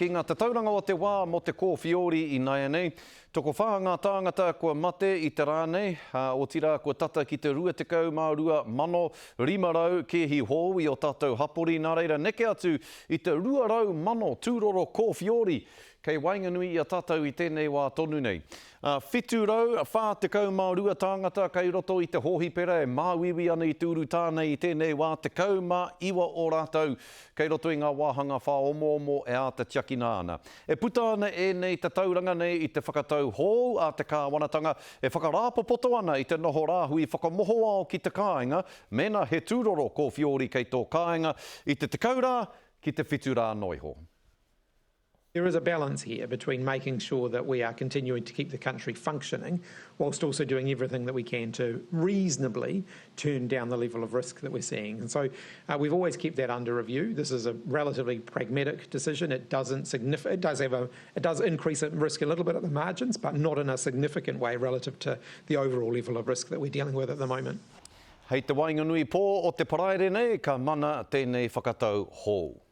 Ki ngā tatauranga o te wā mō te kōwhiori ināianei, tokowhā ngā tāngata kua mate i te rā nei, ā, otirā kua tata ki te 22,500 kēhi hou i ō tātou hapori, nā reira neke atu i te 200,000 tūroro kōwhiori kei waenganui i a tātou i tēnei wā tonu nei. Ā, 742 tāngata kei roto i te hōhipera e māuiui ana i te urutā nei i tēnei wā, 19 o rātou Kei roto i ngā wāhanga whāomoomo e āta tiakina ana. E puta ana ēnei tatauranga nei i te whakatau hou a te kāwanatanga e whakarāpopoto ana i te noho rāhui whakamohoao ki te kāinga mēnā he tūroro kōwhiori kei tō kāinga i te 10 rā ki te whitu rā noa iho. There is a balance here between making sure that we are continuing to keep the country functioning whilst also doing everything that we can to reasonably turn down the level of risk that we're seeing. And so uh, we've always kept that under review. This is a relatively pragmatic decision. It doesn't signif- it does have a it does increase risk a little bit at the margins, but not in a significant way relative to the overall level of risk that we're dealing with at the moment. Hei te waenganui pō o te Paraire nei ka mana tēnei whakatau hou.